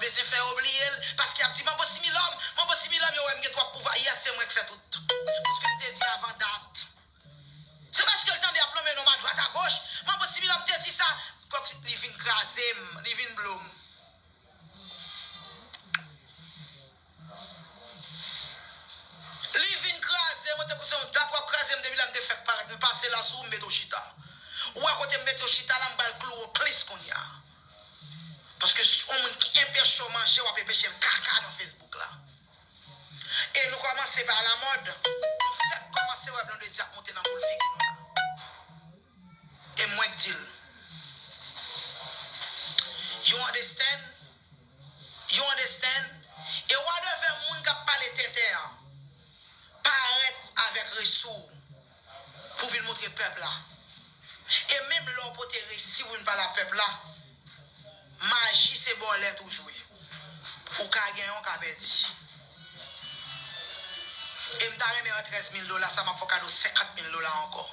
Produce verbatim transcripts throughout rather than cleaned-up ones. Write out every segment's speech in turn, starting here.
bezwen fè yo bliye l, paske y ap di, "Manbo Similòm, Manbo Similòm, yo wè m gen twòp pouvwa." Yes, se mwen k fè tout. Paske m te di avan dat. Se paske l tande y ap nonmen non m adwat agoch. Manbo Similòm te di sa. Kòk li vin kraze m, li vin blo m. Li vin kraze, mwen te kou se yon dat w ap kraze m depi lè m te fèk parèt. M pase la sou ou, m mete w chita. Ou wè kote m mete w chita la, m pral klouwe w plis kounye a. Paske s- yon moun ki enpeche w manje, w ap enpeche m kaka nan Facebook la. E nou kòmanse pa lamòd. Nou fèk kòmanse wè Blondedy ap monte nan boul figi nou la. E mwen k di l. You understand? You understand? E whatever moun k ap pale tenten an, parèt avèk resi w pou vin montre pèp la. E menm lè w pote resi w vin pale a pèp la, maji se bòlèt ou jwe. Ou ka genyen, ou ka pèdi. E m ta renmen wè trèz mil dola sa, m ap fè w kado senkant mil dola ankò.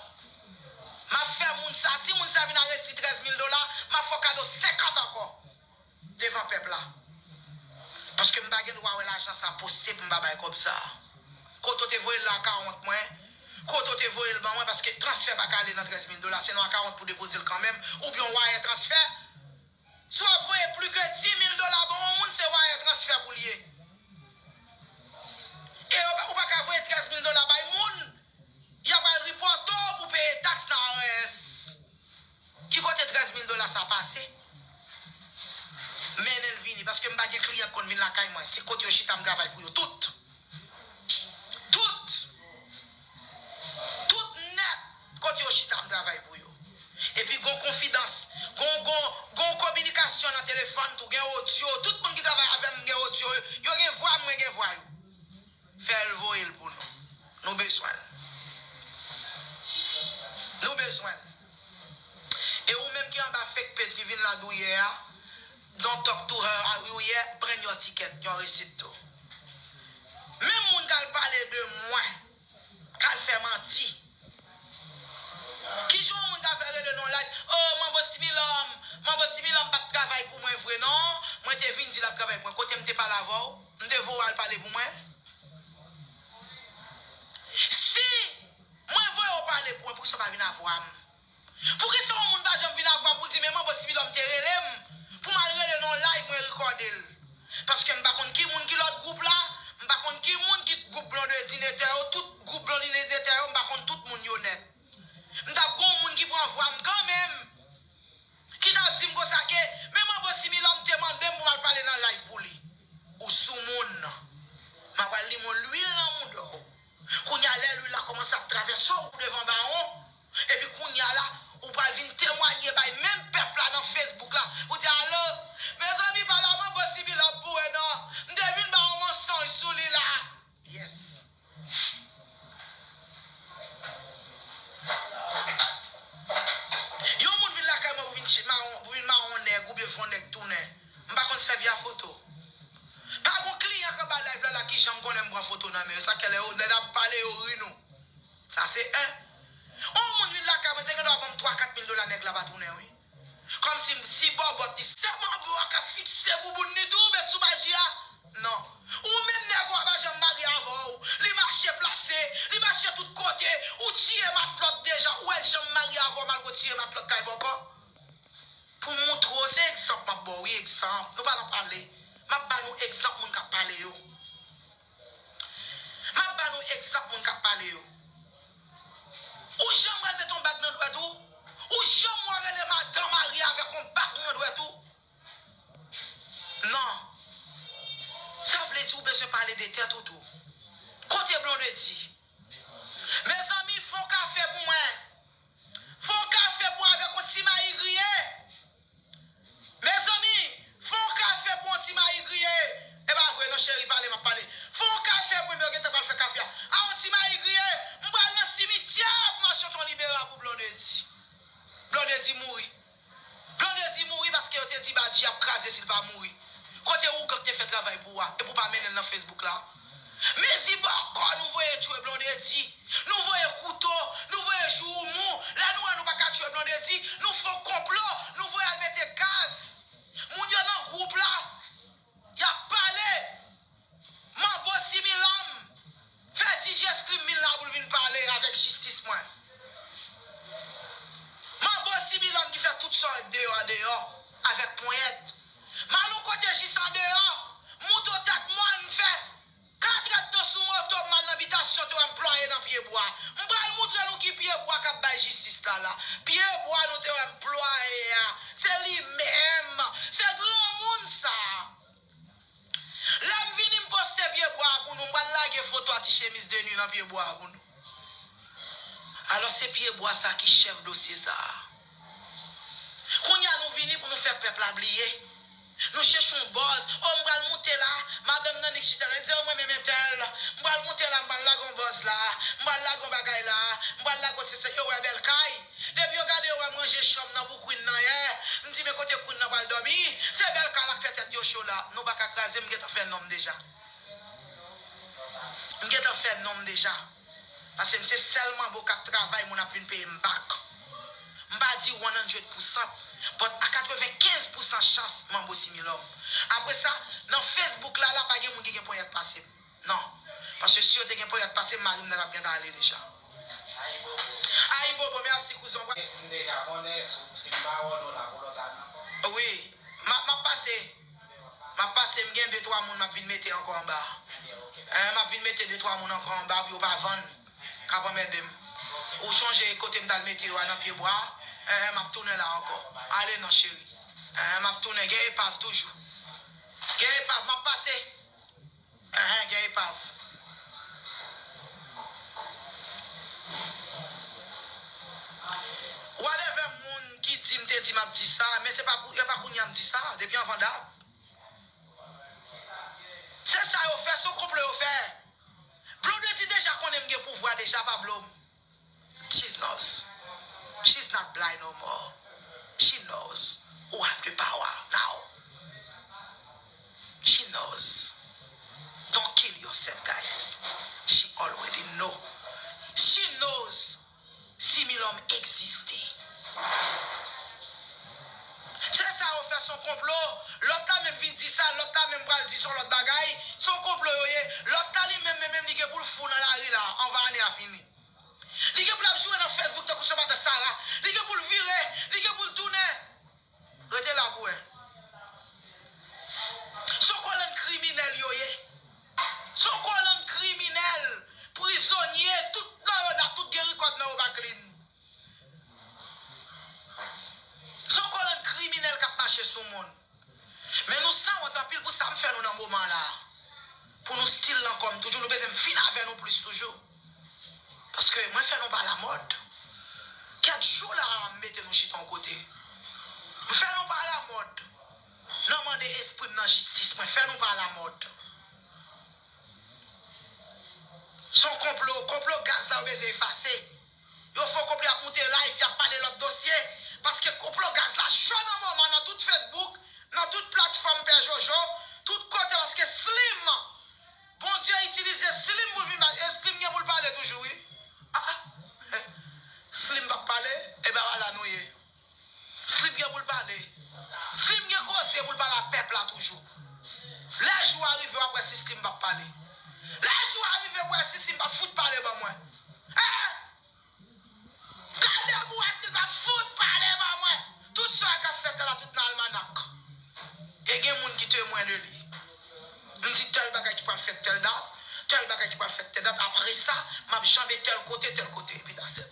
M ap fè moun sa, si moun sa vin a resi trèz mil dola, m ap fè w kado senkant ankò devan pèp la. Paske m pa gen dwa wè lajan sa poste pou m pa bay kòb sa. Kote w te voye l la akawont mwen, kote w te voye l ban mwen, paske transfè pa ka ale nan trèz mil dola, se nan akawont pou depoze l kanmenm, oubyen w wire transfè. Si w ap voye plis ke dis mil dola ban yon moun, se wire transfè pou l ye. E ou pa, ou pa ka voye trèz mil dola bay moun, y ap al ripòte w pou peye taks nan I R S. Ki kote trèz mil dola sa pase? Mennen l vini, paske m pa gen kliyan k konn vin lakay mwen. Se kote yo chita m travay pou yo tout. Tout. Tout nèt kote yo chita m travay pou yo. Epi gon konfidans, gon, gon, gon kominikasyon nan telefòn tou, gen odyo, tout moun ki travay avè m gen odyo yo, yo gen vwa m, mwen gen vwa yo. Fè l voye l pou nou. Nou bezwen l. Nou bezwen l. E ou menm ki anba fake page ki vin la douyè a, don't talk to her, a, douyè, pran yon ticket, yon resit tou. Menm moun k al pale de mwen, k al fè manti. Kijan yon moun ka fè rele nan live, "Oh, Manbo Similòm, Manbo Similòm pa t travay pou mwen vre non, mwen te vin di l ap travay pou mwen." Kote m te pale avè w? M te voye w al pale pou mwen? Si mwen voye w pale pou mwen, poukisa w pa vin avwa m? Poukisa yon moun pa janm vin avwa m pou l di, "Men Manbo Similòm te rele m pou m al rele nan live mwen rekòde l"? Paske m pa konn ki moun ki lòt gwoup la, m pa konn ki moun ki gwoup Blondedy Netè yo, tout gwoup Blondedy Netè yo, m pa konn tout moun yo nèt. M t ap gen yon moun ki pran vwa m kanmenm. Ki t ap di m konsa ke, "Men Manbo Similòm te mande m pou m al pale nan live pou li." Ou sou moun. M ap al limen w lwil nan mouda w. Kounye a, lè lwil la kòmanse ap travèse w devan bawon, epi kounye a la, ou pral vin temwaye bay menm pèp la nan Facebook la. Ou di, "Alo, mezanmi, pa la Manbo Similòm boure non. M te vin ba yon mansonj sou li la." Yes. Yon moun vin lakay mwen pou vin ch- mawon, pou vin mawon nèg oubyen fè yon nèg tounen. M pa konn sèvi a foto. Pa gon kliyan k anba live la, la ki janm konnen m pran foto nan men yo. Sa k fè lè yo, lè n ap pale, yo ri nou. Sa se en. Yon moun vin lakay mwen, te gen dwa ban m twa, kat mil dola, nèg la pa tounen, wi. Kòmsi m si bòbòt li, se manbo a k ap fikse bouboun li tou, met sou maji a. Non. Ou menm nèg ou a pa janm marye avè w. Li mache plase, li mache tout kote. Ou tiye matlòt deja, ou wè l janm marye avè w malgre w tiye matlòt kay bòkò. Pou m moutre w, se egzanp m ap ba w, wi, egzanp. Nou pa nan pale. M ap ba nou egzanp moun k ap pale yo. M ap ba nou egzanp moun k ap pale yo. Ou janm wè l met yon bag nan dwèt ou? Ou janm wè l rele madanm marye avèk yon bag nan dwèt ou? Non. Sa vle di ou bezwen pale de tèt ou tou. Kote Blondedy? Mezanmi, fè yon kafe pou mwen. Fè yon kafe pou avèk yon ti mayi griye. Mezanmi, fè yon kafe pou yon ti mayi griye. E pa vre non, cheri, pale, m ap pale. Fè yon kafe pou mwen, yo gentan pral fè kafe a. A yon ti mayi griye, m pral nan simityè pou m achte yon libera pou Blondedy. Blondedy mouri. Blondedy mouri paske yo te di Badji ap kraze si l pa mouri. Kote ougan k te fè travay pou ou a, epi w pa mennen l nan Facebook la? Mezi bòkò nou voye tchwe Blondedy. Nou voye kouto, nou voye joumoun. Lè nou wè nou pa ka tchwe Blondedy, nou fè yon konplo, nou voye al mete gaz. Moun yo nan gwoup la. twa ti chemiz de nwi nan pye bwa pou nou. Alò, se pye bwa sa ki chèf dosye sa a. Kounye a, nou vini pou nou fè pèp la bliye. Nou chèche yon buzz. O, m pral moute la. Madanm nan nik chita la. Li di, o, mwen menm entèl. M pral moute la, m pral lage yon buzz la. M pral lage yon bagay la. M pral lage yon sese. Yo wè bèl kay. Depi yo gade, yo wè m ranje chanm nan pou Queen nan yè. M di, men kote Queen nan pral dòmi? Se bèl kay la k fè tèt yo cho la. Nou pa ka kraze m, m gentan fè non m deja. M gentan fè non m deja. Paske m se sèl manbo k ap travay, moun ap vin peye m back. M pa di one hundred percent, but a katrevenkenz pousan chans manbo Similòm. Apre sa, nan Facebook la, la pa gen moun ki gen ponyèt pase m. Non. Paske si yo te gen ponyèt pase m, mari m nan t ap gentan ale deja. Ayibobo, mèsi kouzen. M deja konnen si, si m pa wè w la pou lòt ane ankò. Wi, m ap, m ap pase. M ap pase, m gen de twa moun m ap vin mete ankò anba. Eh, m ap vin mete de twa moun ankò anba pou yo pa vann. K ap anmède m. Ou chonje kote m t al mete yo a nan pye bwa? Eh, m ap tounen la ankò. Ale non, cheri. Eh, m ap tounen. Gen epav toujou. Gen epav, m ap pase. Eh, gen epav. Whatever moun ki di m te di m ap di sa, men se pa pou, e pa kounye a m di sa, depi anvan dat. Se sa yo fè, se yon konplo yo fè. Blondedy deja konnen m gen pouvwa deja, pa blo m. She knows. She's not blind no more. She knows who have the power now. She knows. Don't kill yourself, guys. She already know. She knows. Similòm egziste. Se sa yo fè, se yon konplo. Lòt la menm vin di sa, lòt la menm pral di se yon lòt bagay. Se yon konplo yo ye. Lòt la li menm, menm, menm li gen pou l fou nan lari la, anvan ane a fini. Li gen pou l ap joure nan Facebook tankou se madan Sara. Li gen pou l vire, li gen pou l tounen. Rete la pou wè. Se yon kolonn kriminèl yo ye. Se yon kolonn kriminèl, prizonye, tout nan yo dat, tout gen rikòd nan yo pa clean. Se yon kolonn kriminèl k ap mache sou moun. Men nou sanwont anpil pou sa m fè nou nan moman la. Pou nou still nan kò m toujou, nou bezwen m fin avè nou plis toujou. Paske mwen fè nou pa lamòd. Kèk jou la a, m mete nou chita yon kote. M fè nou pa lamòd. Nan mande espri m nan jistis, mwen fè nou pa lamòd. Se yon konplo, konplo gaz la yo bezwen efase. Yo fè yon konplo, y ap moute live, y ap pale lòt dosye. Paske konplo gaz la cho nan moman nan tout Facebook, nan tout platfòm Pè Jojo, tout kote paske Slim, Bondye itilize Slim pou l vin ba, e Slim gen pou l pale toujou, wi. Ah, ah. Slim p ap pale, e ben ala nou ye. Slim gen pou l pale. Slim gen koze pou l pale a pèp la toujou. Lè jou a rive, w ap wè si Slim p ap pale. Lè jou a rive, w wè si Slim p ap fout pale ban mwen. Hein? Gade pou wè si l p ap fout pale ban mwen. Tout sa k ap fèt la, tout nan almanak. E gen moun ki temwen de li. M di tèl bagay ki pral fèt tèl dat, tèl bagay ki pral fèt tèl dat. Apre sa, m ap janbe tèl kote, tèl kote. Epi that's it.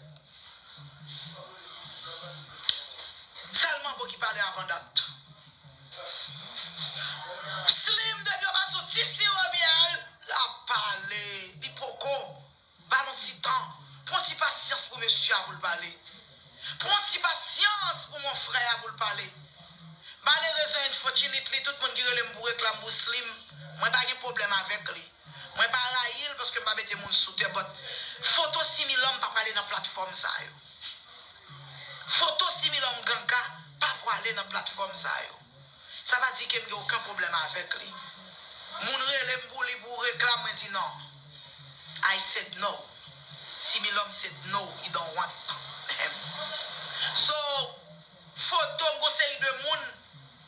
Sèl manbo ki pale avan dat. Slim, depi yo pa soti siwo myèl, l ap pale. Li poko. Ba l yon ti tan. Pran ti pasyans pou mesye a pou l pale. Pran ti pasyans pou mon frè a pou l pale. Malerezman, unfortunately, tout moun ki rele m pou reklam pou Slim, mwen pa gen pwoblèm avèk li. Mwen pa rayi l paske m pa mete moun sou tè, but foto Similòm pa prale nan platfòm sa yo. Foto Similòm ganga pa prale nan platfòm sa yo. Sa pa di ke m gen okenn pwoblèm avèk li. Moun rele m pou li pou reklam, mwen di non. I said no. Similòm said no, he don't want him. So, foto m, gon seri de moun,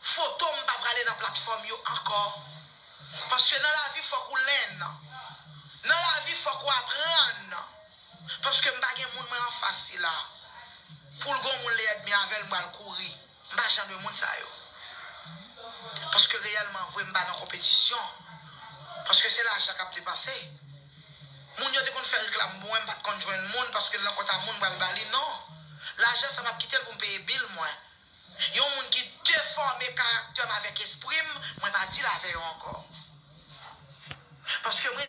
foto m pa prale nan platfòm yo ankò. Paske nan lavi fòk ou learn. Nan lavi fòk ou aprann. Paske m pa gen moun mwen anfas sila. Pou l gon moun li ènmi avè l, m pral kouri. M pa jan de moun sa yo. Paske reyèlman vre, m pa nan konpetisyon. Paske se lajan k ap depanse. Moun yo te konn fè reklam pou mwen, m pa t konn jwenn moun, paske l nan kont a moun, m pral ba li, non. Lajan sa, m ap kite l pou m peye bil mwen. Yon moun ki defòme karaktè m avèk espri m, mwen pa deal avè yo ankò. Paske mwen